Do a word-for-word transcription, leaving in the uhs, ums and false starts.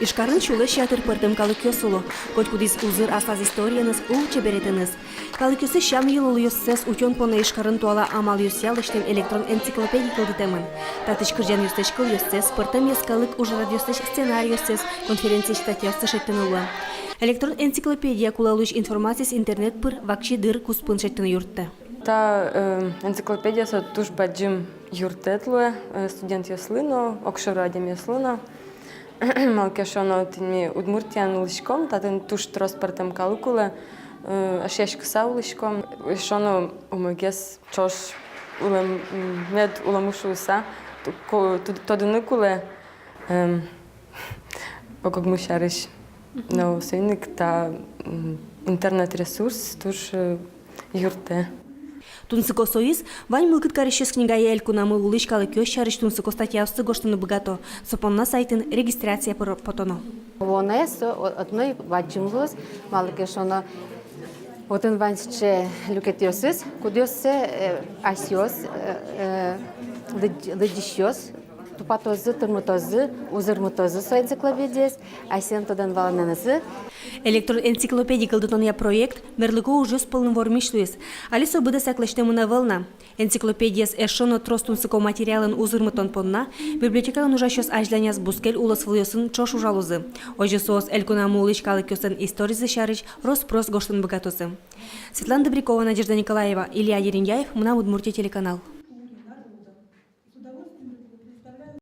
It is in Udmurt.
Ижкарын сюлэсь ятыр пӧртэм калыкъёс уло. Котькудӥз узыр аслаз историеныз, лулчеберетэныз. Калыкъёслэсь сям-йылолъёссэс утён понна Ижкарын туала амалъёсъя лэсьтэм электрон энциклопедия кылдытэмын. Татысь кырӟанъёслэсь кылъёссэс, пӧртэм йӧскалык ужрадъёслэсь сценариоссэс, конференциысь статьяоссэс шедьтыны луэ. Электрон энциклопедия кулэ луись информациез интернет пыр вакчи дыр куспын шедьтыны юрттэ. Та, э, энциклопедия со туж бадӟым юрттэт луэ, э, студентъёслы но, огшоры адямиослы но. Малы ке шуоно, тӥни ми Удмуртиын улӥськом, татын туж трос пӧртэм калык улэ, э, эшъяськыса улӥськом. Шуоно, умойгес ӵош улэм, м, мед улэмы шуыса, ту-, ко-, ту-, тодыны кулэ, эм, ог-огмы сярысь. Мгм. Но соин ик та, м, интернет-ресурс туж, э, юрттэ. Тунсыко соиз, вань мылкыд карисьёс книгае элькунамы улӥсь калыкъёс сярысь тунсыко статьяосты гожтыны быгато. Со понна сайтын регистрация пыр-, потоно. Вуоно со о-, одно ик бадӟым луоз, малы ке шуоно, отын вань сыӵе люкетъёсыз, кудъёссэ, э, асьсэос, э, э, лыдӟ-, лыдӟисьёс тупатозы, тырмытозы, узырмытозы со энциклопедиез асьсэлэн тодон-валанэнызы. Электрон энциклопедия кылдытонъя проект мерлыко ужъёс пӧлын вормись луиз. Али со быдэсак лэсьтэмын ӧвӧл на. Энциклопедиез эшшо но трос тунсыко материалэн узырмытон понна библиотекаын ужасьёс азьланяз бускель улосвылъёсын ӵош ужалозы. Озьы соос элькунамы улӥсь калыкъёслэн историзы сярысь рос-прос гожтыны быгатозы. Светлана Добрякова, Надежда Николаева, Илья Дерендяев, «Мынам Удмуртие» телеканал.